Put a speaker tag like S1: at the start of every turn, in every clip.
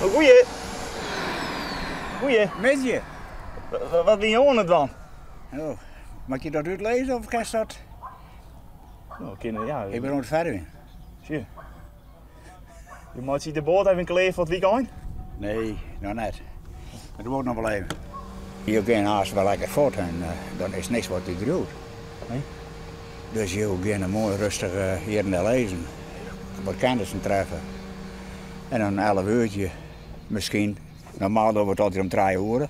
S1: Oh, goeie. Goeie.
S2: Middei.
S1: Wat binne jo oan it dwaan?
S2: Oh, moat je dat útlizze of kinst dat?
S1: No, kinne, ja.
S2: Ik bin oan it fervjen.
S1: Sjoch. Je meitsje de boat even klear foar it wykein?
S2: Nee, noch net. Dat duorret noch wol even. Jo gean haast wol lekker fuort en dan is niks wat dy driuwt.
S1: Nee.
S2: Dus jo geane moai rêstich hjir en dêr lizzen, wat kennissen treffe. En dan 11 uurtje miskien. Normaal dogge we it altyd om trije oere.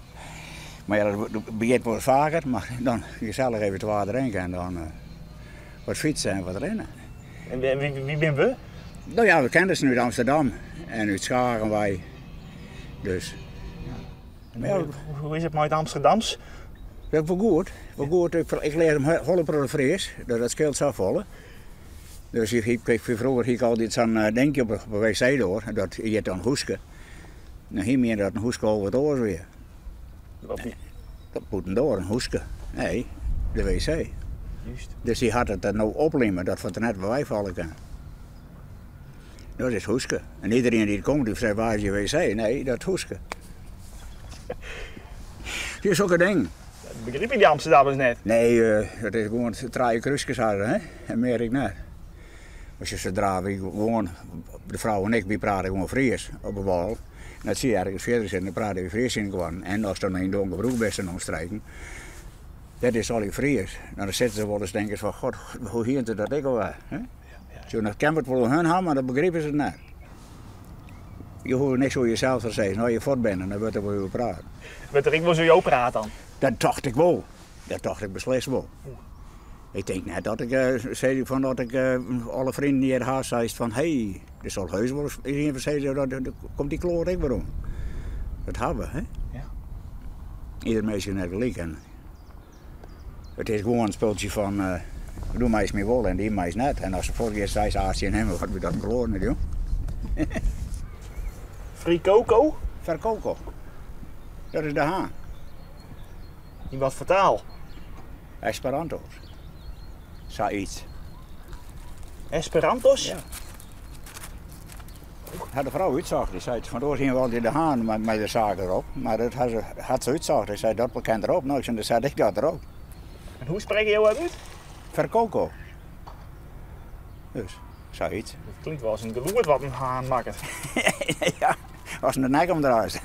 S2: Mar ja, dat begjint wol faker. Mar dan gesellich even twa drinke en dan wat fytse en wat rinne.
S1: En wie binne we?
S2: No ja, we kennissen út Amsterdam en út Schagen wei. Dus.
S1: Ja. Hoe is it mei it Amsterdams?
S2: Ja, wol goed. Wol goed. Ik lear him folle protte Fries, dus dat skeelt safolle. Dus ik, ik, froeger hie ik altyd sa'n eh, dinkje op de wc-doar, dat hjit dan hoeske. Nou, hy miende dat in hoeske al wat oars wie.
S1: Wat wie?
S2: Dat bûtendoar, in hoeske. Nee, de wc.
S1: Juist.
S2: Dus hy hat it der no oplime dat foar it net wer weifalle kin. Dat is hoeske. En iedereen dy't komt, dy seit, waar is je wc? Nee, dat hoeske. Dy sokke dingen.
S1: Dat begripe dy Amsterdammers net.
S2: Nee, uh, dat is gewoan trije krúskes hadden, hè? En mear ek net. As je sadra wy gewoan, de frou en ik, wy prate gewoan Fries op de wâl. En as sy ergens fierder sitten, dan prate wy Fries tsjin elkoar. En ast dan yn Donkerbroek bist en omstreken, dat is allegear Fries. Dan sitte se wolris tinke fan, god, hoe hiene se dat ek alwer? Hè? Zo, dan kin we it wol oer hun ha, mar dan begripe se it net. Je hoege niks oer jesels te sizzen. As je fuort binne, dan wurdt der wol oer praat.
S1: Wurdt der ek wolris oer jo praat dan?
S2: Dat tocht ik wol. Dat tocht ik beslist wol. Ik tink net dat ik sis fan dat ik alle freonen hjir ha, seist fan hé, der sil heus wol ris ien fan sizze, dat komt dy kloat ek werom. Dat ha we, hè?
S1: Ja.
S2: Ieder minske net gelyk. En it is gewoan in spultsje fan uh, do meist my wol en dy meist net. En as se fuortgiet, sei se tsjin him, wat wie dat kloat net, jong.
S1: Frikoko?
S2: Ferkoko. Dat is de haan.
S1: Yn wat foar taal?
S2: Esperanto's. Sayts.
S1: Esperanto's?
S2: Ja. Hat de frou útsocht. Dy sei, fan oars hiene we altyd de haan mei de saak derop. Mar dat hat se, hat se útsocht. Dy sei, dat kin derop. No, ik sei, dan set ik dat derop.
S1: En hoe sprekke jo dat út?
S2: Ferkoko. Dus, sayts.
S1: Dat klinkt wol as in gelûd wat in haan makket.
S2: Ja, as in de nek omdraait.